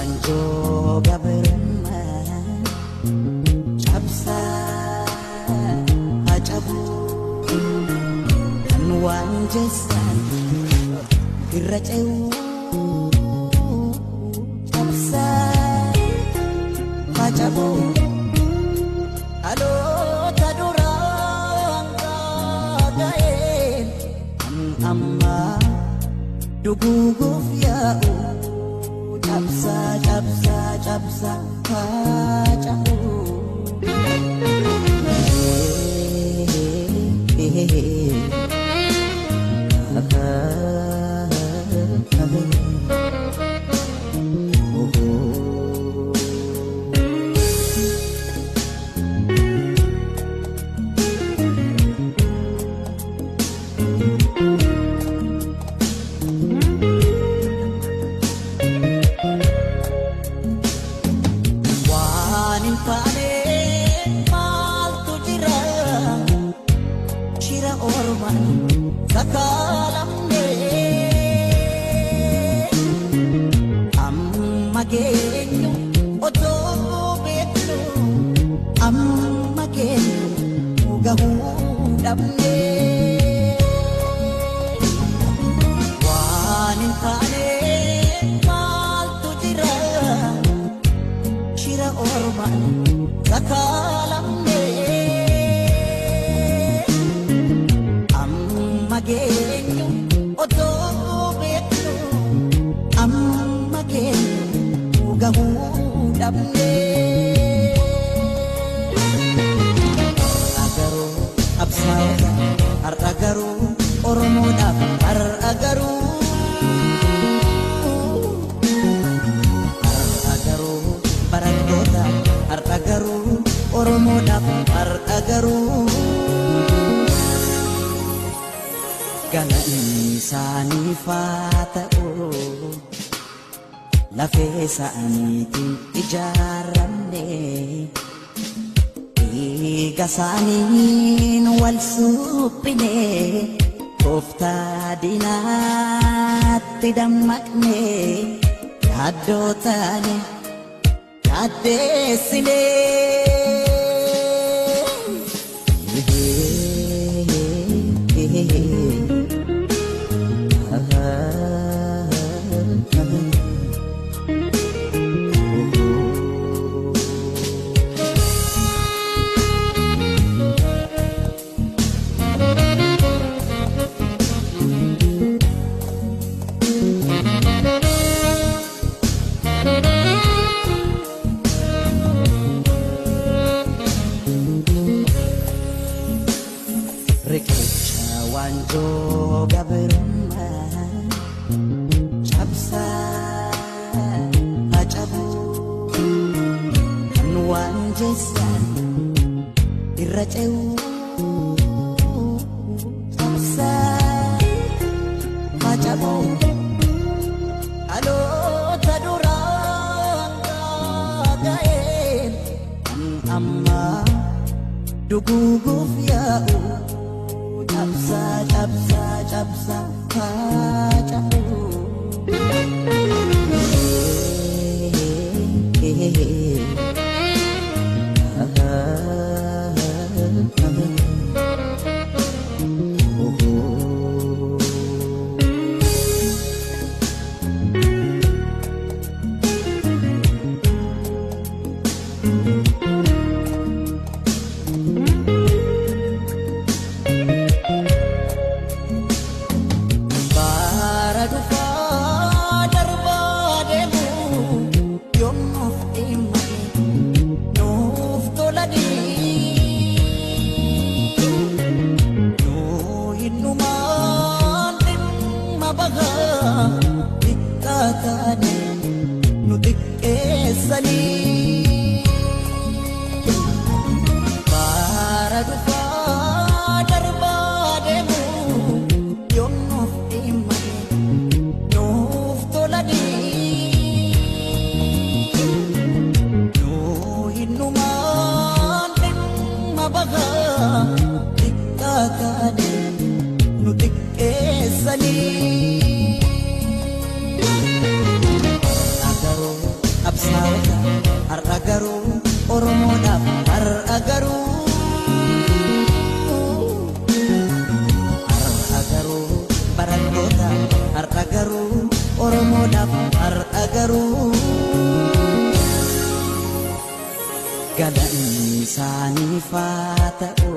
Waanjoo gabrummaa cabsaa haa cabuu kan waan jeessan irra ce'uu cabsaa haa cabuu dhaloota duraan gaaga'een kan ammaa duguuguuf yaa'u. Cabsaa cabsaa cabsaa haa cabuu. Waan hin taane maaltu jira shira ormaan sakaalamne amma geenyu otoo beeknu amma geenyu gahuu dhabne waan hin taane maaltu jira shira ormaan sakaalamne amma geenyu otoo beeknu amma geenyu gahuu dhabne. Har'a garuu qabsaa'ota har'a garuu Oromoodhaaf har'a garuu. Har'a garuu barattoota har'a garuu Oromoodhaaf har'a garuu. Galanni isaaniif haa ta'u lafee isaaniitiin ijaaramne dhiiga isaaniin wal suphine tooftaa diinaatti dammaqne yaaddoo taane yaaddeessine. Riqicha waanjoo gabrummaa cabsaa haa cabuu kan waan jeessan irra ce'uu cabsaa haa cabuu dhaloota duraan gaaga'een kan ammaa duguuguuf yaa'u. Cabsaa cabsaa cabsaa haa cabuu. Oromoodhaaf har'a garuu. Galanni isaaniif haa ta'u,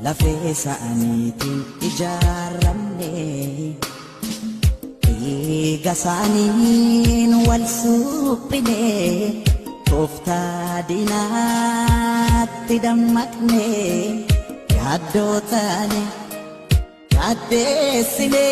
lafee isaaniitiin ijaaramne, dhiiga isaaniin wal suphine, tooftaa diinaatti dammaqne, yaaddoo taane yaaddeessine.